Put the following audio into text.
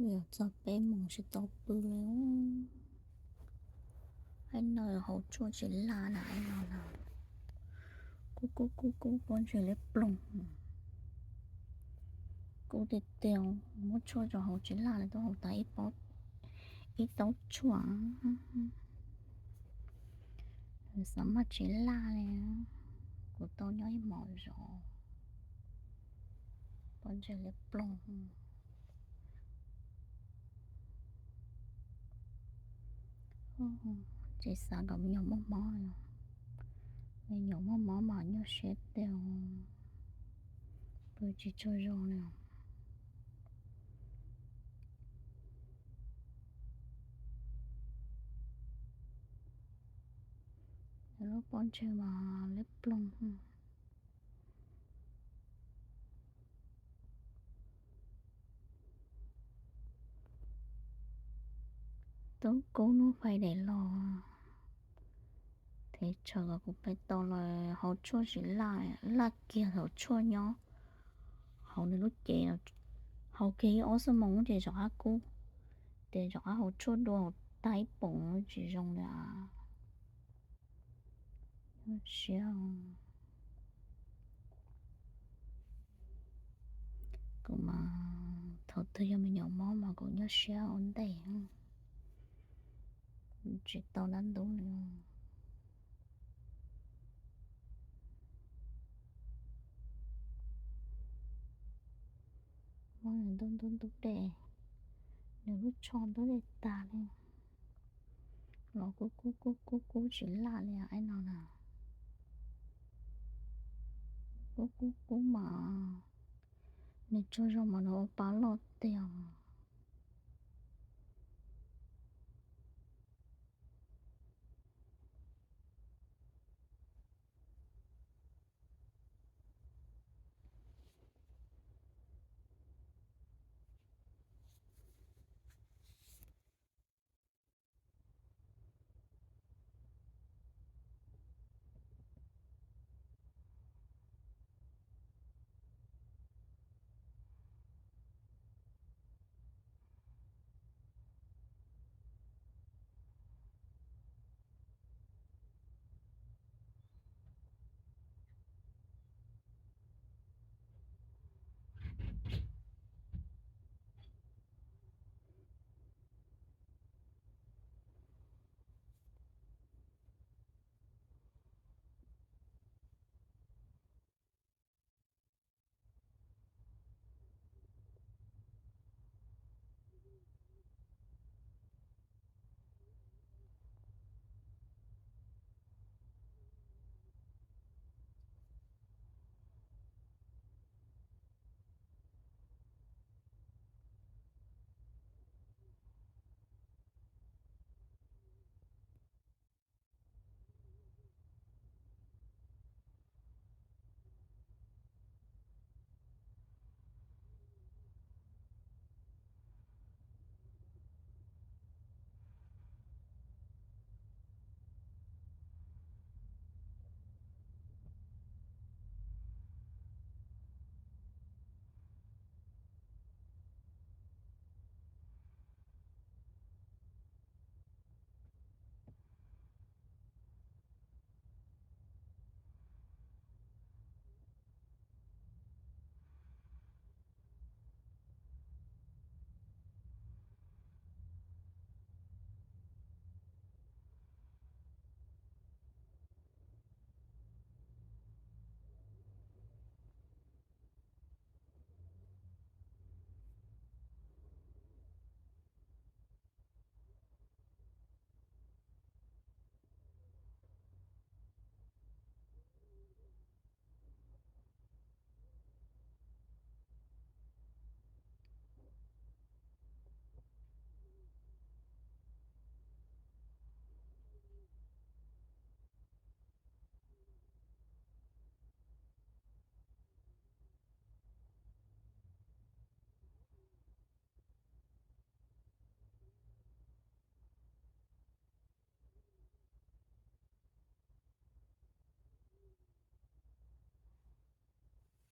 Yuav txog peb moos tsis tau pw li. Aib no haus tshuaj tsis laj na, aib no na. Kub kub kub kub pob ntseg liab ploog. Kub tiag tiag, muab tshuaj rau haus tsis laj li, twb haus tag ib taub tshuaj. Xav mas tsis laj li, kuv tau nyob ib hmos zov. Pob ntseg liab ploog. Tsis xav kom me nyuam muaj mob, me nyuam muaj mob mas nyuaj siab tiag, pw tsis tsaug zog li. Lub pob ntseg mas liab ploog. Tub kub hnub faib daim los, tes tsawg kom kuv pem tau los haus tshuaj tsis laj, laj kiag thaum tshuaj nyob hauv nws lub cev. Haus kiag ib ob xuab moos ces rov qab kub, ces rov qab haus tshuaj dua, tag ib poom tsis zoo li. Nyuaj siab. Kuv mas thaum twg yog me nyuam mob mas kuv nyuaj siab ua ntej, tsis tau dab ntub li. Mob nws ntub ntub ntub dej, nws lub tsho ntub dej tag li. Los kub kub kub kub kub tsis laj li aib no na. Kub kub kub mas nws tsaug zog mas nws ua pa loj.